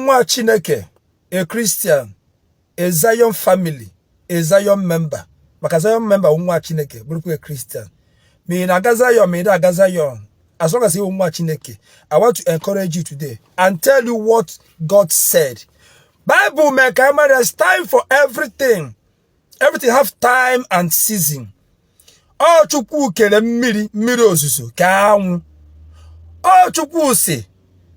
Nwa Chineke, a Christian, a Zion family, a Zion member, maka Zion member bụ nwa Chineke, bụrụkwa a Christian. Ma ị na-aga Zion, ma ị na-aga Zion, as long as ị bụ nwa Chineke, I want to encourage you today and tell you what God said. Bible mee ka mara there's time for everything. Everything have time and season. Ọ Chukwu kere mmiri, mmiri ozuzo ka anwụ. Ọ Chukwu si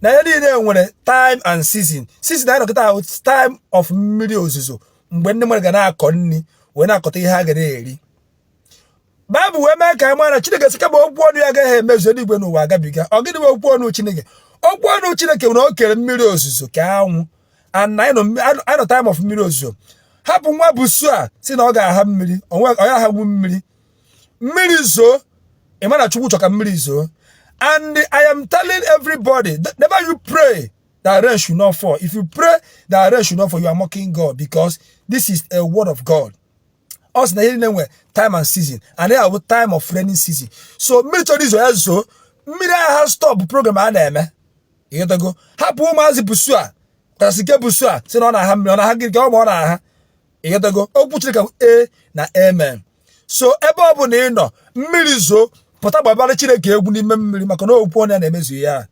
na ihe niile nwere time and season. Season anyị nọkịta ahụ, time of mmiri ozuzo, mgbe ndị mmadụ ga na-akọ nri wee na-akọta ihe ha ga na-eri. Baịbụl wee mee ka anyị mara na Chineke sị kama okwu ọnụ ya agaghị emezu, eluigwe n'ụwa agabiga. Ọ gịnị bụ okwu ọnụ Chineke? Okwu ọnụ Chineke nwere o kere mmiri ozuzo ka anwụ, and anyị nọ time of mmiri ozuzo. Hapụ nwa busu a si na ọ ga-aha mmiri, onwe ọ ya ahagbu mmiri. Mmiri zoo, ị ma na Chukwu chọ ka mmiri zoo. And I am telling everybody, never you pray that rain should not fall. If you pray that rain should not fall, you are mocking God, because this is a word of God. Ọ sị na ihe niile nwere time and season, and ya bụ time of raining season. So mmiri chọrọ izo, ya zoo. Mmiri agha stop program a na-eme, ịghọtago? Hapụ ụmụazị busu a kachasị nke busu a sị na ọ na-aha mmiri. Ọ na-aha gịnị ka ọ ma ọ na-aha? Ịghọtago? Okwu Chineke bụ e na amen. So ebe ọ bụ na ị nọ, mmiri zoo, pụta gbabara Chineke egwu n'ime mmiri, maka na okwu ọnụ ya na-emezu ya,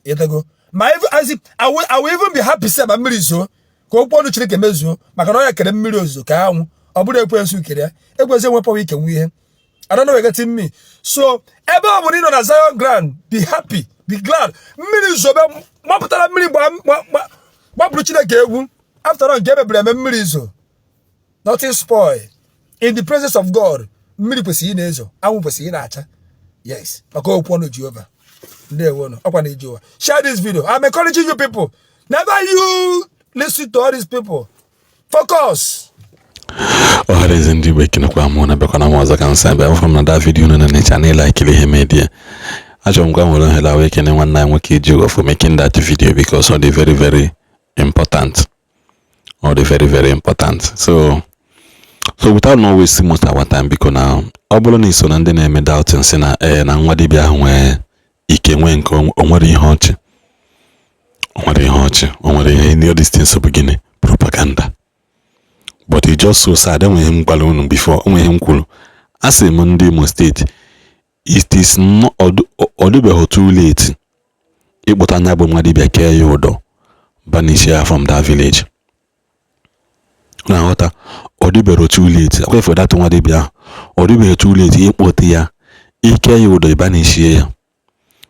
ịghọtago? Ma as if, I will even be happy sị ma mmiri zoo, ka okwu ọnụ Chineke mezuo, maka na ọ ya kere mmiri ozuzo ka anwụ. Ọ bụrụ ekwensu kere ya, ekwensu enwepọwa ike nwe ihe. I don't know if you're getting me. So ebe ọ bụla ị nọ na Zion ground, be happy, be glad. Mmiri zobe, mapụtara mmiri, gbapụrụ Chineke egwu. After all, nke emebiri eme, mmiri zo, nothing spoil. In the presence of God, mmiri kwesịrị ị na-ezo, anwụ kwesịrị ị na-acha. Yes, maka okwu ọnụ Jehova. Ndewonu. Ọkwa na Ije. Share this video. I'm encouraging you people. Never you listen to all these people. Focus. Ọhaneze ndị Igbo, ekenekwa mụ na bịakwa na m ọzọ ka nsị abịa. Afọ m na da video unu na-enecha na ịlakiri ihe media. Achọrọ m ka m were ohere wee kene nwanne anyị nwoke Ejiofor for making that video, because ọ dị very, very important. Ọ dị very, very important. So without not wasting most our time, biko, na ọ bụrụ na ị so na ndị na-eme doubting sị na ee, na nwa dibịa ahụ nwee ike nwee nke o nwere ihe ọchị, o nwere ihe ọchị, o nwere ihe ndị these things bụ gịnị? Propaganda. But it's just so sad. Enweghị m gwara unu before, enweghị m kwuru, a sị m ndị Imo Steeti, it is not, ọ dịbeghị too late ịkpụta anya bụ nwa dibịa, kee ya ụdọ, banish ya from that village. Na-aghọta? Ọ dịbeghị too late. Akwa for that nwa dibịa ahụ, ọ dịbeghị too late ịkpụta ya, ike ya ụdọ, banishie ya,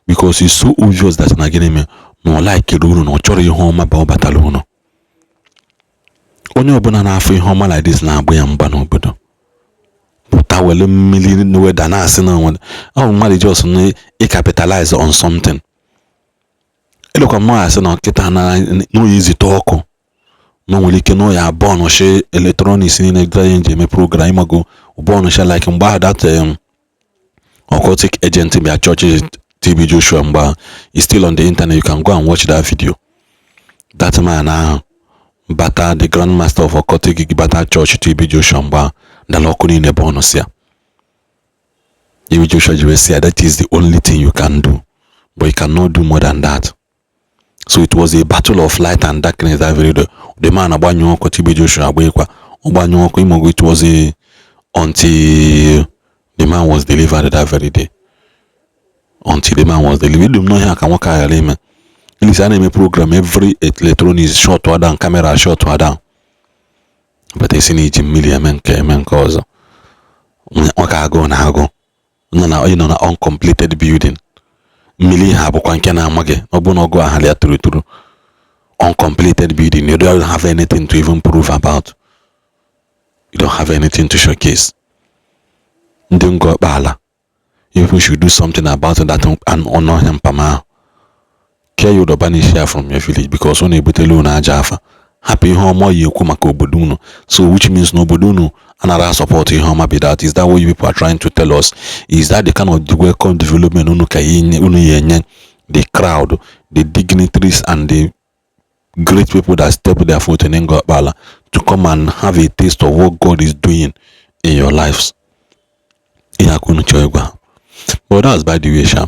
because it's so obvious that na gịnị mee na ọ laikiri unu, na ọ chọrọ ihe ọma ba ọ batara unu. Onye ọbụla na-afụ ihe ọma like this na-agba ya mgba n'obodo, pụta were mmiri weda na-asị na onwe ọ bụ mmadụ just na ịcapitalize on something. Elekwa mma asị na nkịta na n'oyi izite ọkụ na o nwere ike na ya bọnụshi electronics niile gara ji eme program, ịmago, bọnụshi like mgbe ahụ that occultic agent bịa chọọchị TB Joshua. Mgbe ahụ is still on the internet, you can go and watch that video. That man ahụ bata, the grand master of occultic, bata chọọchị TB Joshua mgbe ahụ, dala ọkụ niile bọnụsị ya. TB Joshua ji wee sị ya, "That is the only thing you can do, but you cannot do more than that." So it was a battle of light and darkness that very day. The man agbanyụ ọkụ, TB Joshua agbanyekwa, ọgbanyụ ọkụ, imogo. It was a until the man was delivered that very day, until the man was delivered. Idum n'ọhịa ka nwoke a ghara ime elisi a na-eme program, every electronics shut down, camera shut down, but esi na iji mmiri eme nke ọzọ. Nwoke agụụ na agụ nọ na onye nọ na uncompleted building, mmiri ha bụkwa nke na-ama gị. Ọ bụ na ọgụ ahụ ya tụrụ tụrụ uncompleted building, you don't have anything to even prove about, you don't have anything to showcase. Ndị Ngor Okpala, you should do something about that ọnụ ọhịa mpama ahụ. Care you banish ya from your village, because ọ na-ebutelu unu aja afa. Hapụ ihe ọma ya ekwu maka obodo unu. So which means na obodo unu anara support ihe ọma be that. Is that what you people are trying to tell us? Is that the kind of welcome development unu ka unu ya enye the crowd, the dignitaries and the great people that step their foot in Ngor Okpala to come and have a taste of what God is doing in your lives? Ihe aka unu chọọ ịgwa. But that's by the way sha.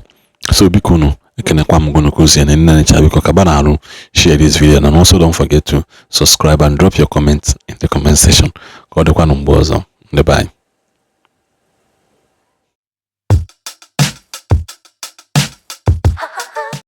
So biko unu Ekenekwa m gụnụ ka na nne ncha. Biko kaba na arụ share this video and also don't forget to subscribe and drop your comments in the comment section. Ka ọ dịkwanụ mgbe ọzọ, ndị be anyị.